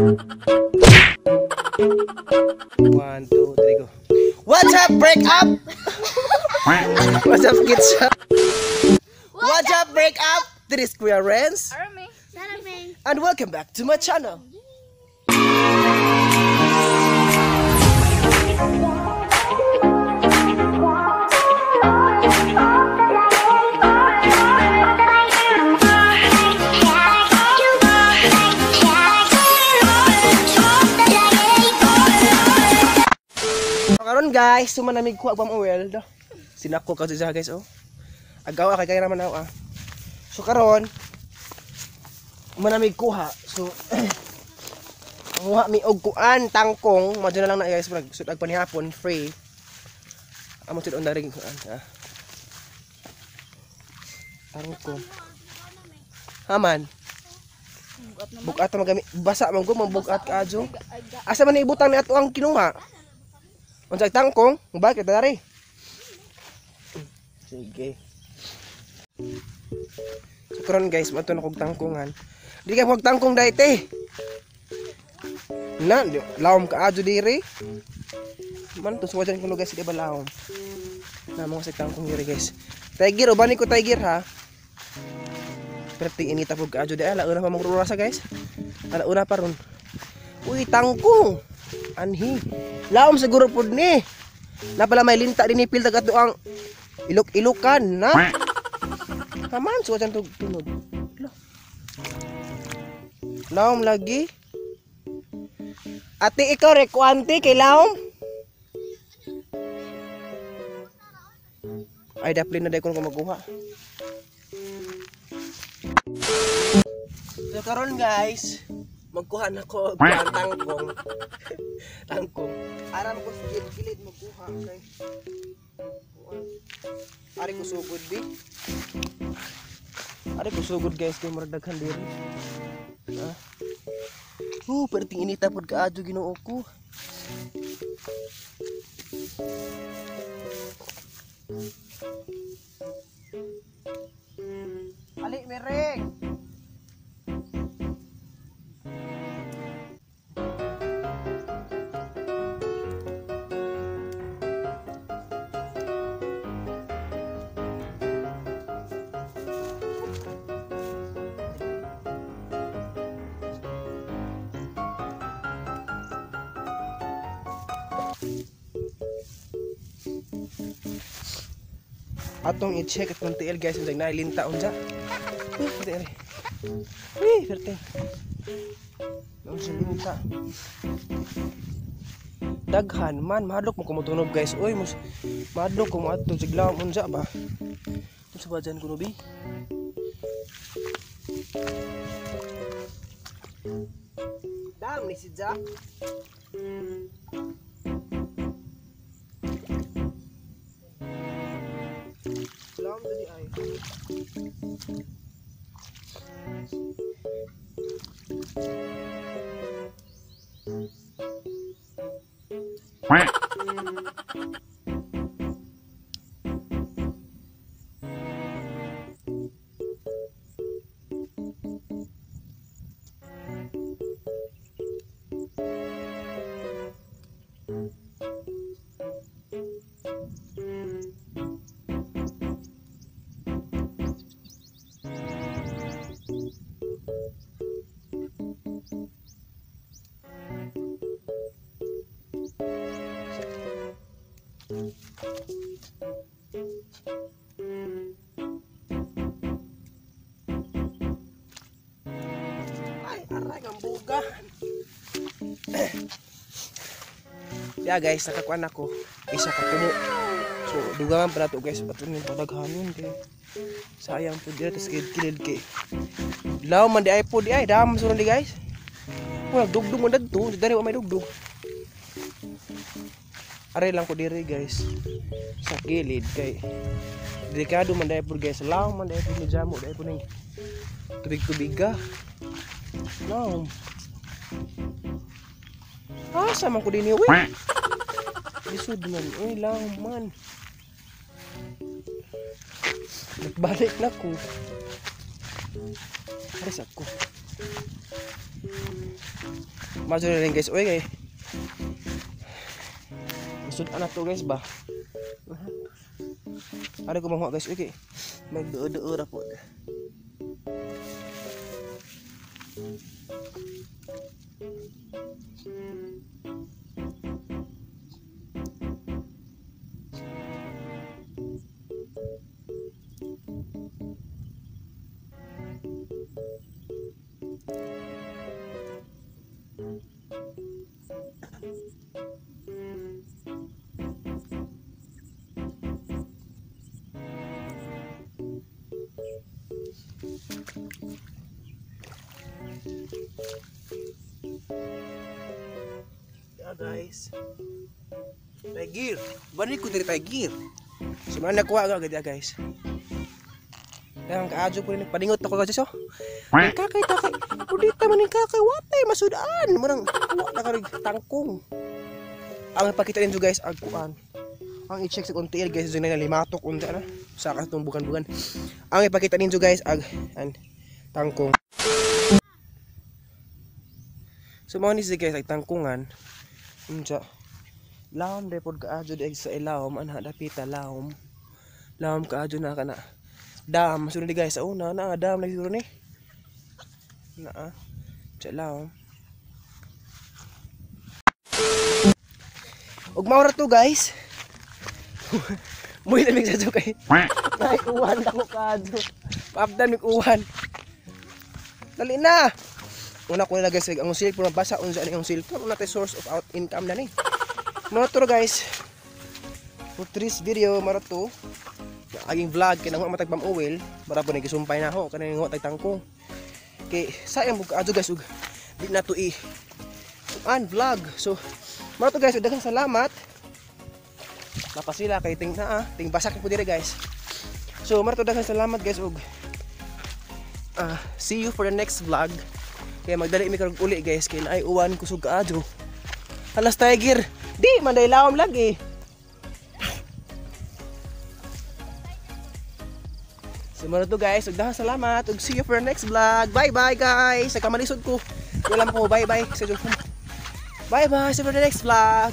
1, 2, 3, go. What's up, break up? What's up, kids? What's up, break up? This is Kuya Renz. And welcome back to my channel. Karon guys, sumanamig ko agbam oil. Sinako ka siya guys oh. Agaw kay kay raman ako ah. So karon manamig kuha. So manguha mi og kuan tangkong, madyo na lang na guys, sud-ag panihapon free. Amo sud on daring kuan ah. Tangkong. Haman. Bugat magami basa man go mabugat ka adyo. Asa man ibutang ni ato ang kinuha? Unsay tangkong? Bakit dari? Sige. So karon guys, mato na kog tangkongan. Di kay kog tangkong dayte. Na, lawom ka adyo diri. Man to suwajan kuno guys, di ba lawom. Na mga sa tangkong diri guys. Tiger, uban ko tiger ha. Pero ting inita pud ka adyo di ala una pa mong rurasa guys. Ala una pa ron. Uy, tangkong. Anhi. Lawom siguro pud ni. Na pala may linta din ni piltag ato ang ilok-ilokan na. Taman so dyan tug tunog. Lawom lagi. Ate ikaw rekuante kay lawom. Ay daplin na day ko maguha. So karon guys, magkuha na ko og tangkong. Tangkong. Aram ko sa gilid magkuha kay. Ari ko sugod bi. Ari ko sugod guys kay murag daghan diri. Ah. Perting inita pod kaadyo Ginoo ko. Ali mereng. Atong i-check at tiil guys, unsa nailinta unsa. Uy, uy, perte. Unsa linta. Daghan man, mahadlok mo kumutunob guys. Uy, mus mahadlok ko moadto siglaw unsa ba. Unsa ba dyan kuno bi? Dam ni si Jack. Ay, aray ang buga. Yeah guys, nakakuan ako. Isa ka puno. So, dugangan pala to guys. Patun yung padaghanon kay. Sayang po dito sa kilid kay. Law man di ay po di ay dam sunod di guys. Wala dugdug man dadto, dari wa may dugdug. Aray lang ko diri guys. Sa kilid kay delikado man dai po guys. Law man dai po ni jamo dai po ning tubig-tubig ka. Law. Ah, sama ko din uy. Lisod man, uy, law man. Nagbalik na ko. Aris ako. Majo na rin guys. Uy kay. Sud-an na to guys ba. Ari ko manguha guys. Uy kay. Magduo-duo ra po. Yeah guys. Tiger. Bani ko diri tiger. So man nakuha ka gid guys. Ang kaadyo po rin nagpalingot ako guys oh. Ang kakay takay. Pudita man ang kakay watay masudaan. Murang wa na karig tangkong. Ang ipakita ninyo guys ag kuan. Ang i-check sa konti guys na limatok unta na sa katong bugan-bugan. Ang ipakita ninyo guys ag an tangkong. So mao ni siya guys ay tangkungan. Unsa? Lawom de pod kaadyo di sa ilawom anha dapita lawom. Lawom kaadyo na kana. Dam sunod di guys sa una na dam lagi siguro ni. Naa. Sa lawom. Ug mao ra to guys. Muy lamig sa kay. Ay uwan ako kaadyo. Paabdan mig uwan. Dali na. Una ko nila guys ang cellphone mabasa unsa ani ang cellphone una tay source of out income na ni. Mga to guys. For this video mara to. Aging vlog kay nang matag pam-uwil, para po nagisumpay na ako kanang ngo tag tangkong. Kay sayang bug kaadyo guys ug di na to i an vlog. So mara to guys, daghang salamat. Napasila kay ting naa, ting basak po dire guys. So mara to, daghang salamat guys ug see you for the next vlog. Kaya magdali mi karog uli guys kay naay uwan kusog kaadyo. Halas tiger. Di man day lawom lagi. So mara to guys, ug daghang salamat ug see you for the next vlog. Bye bye guys. Sa kamalisod ko. Wala ko bye bye. Bye bye. See you for the next vlog.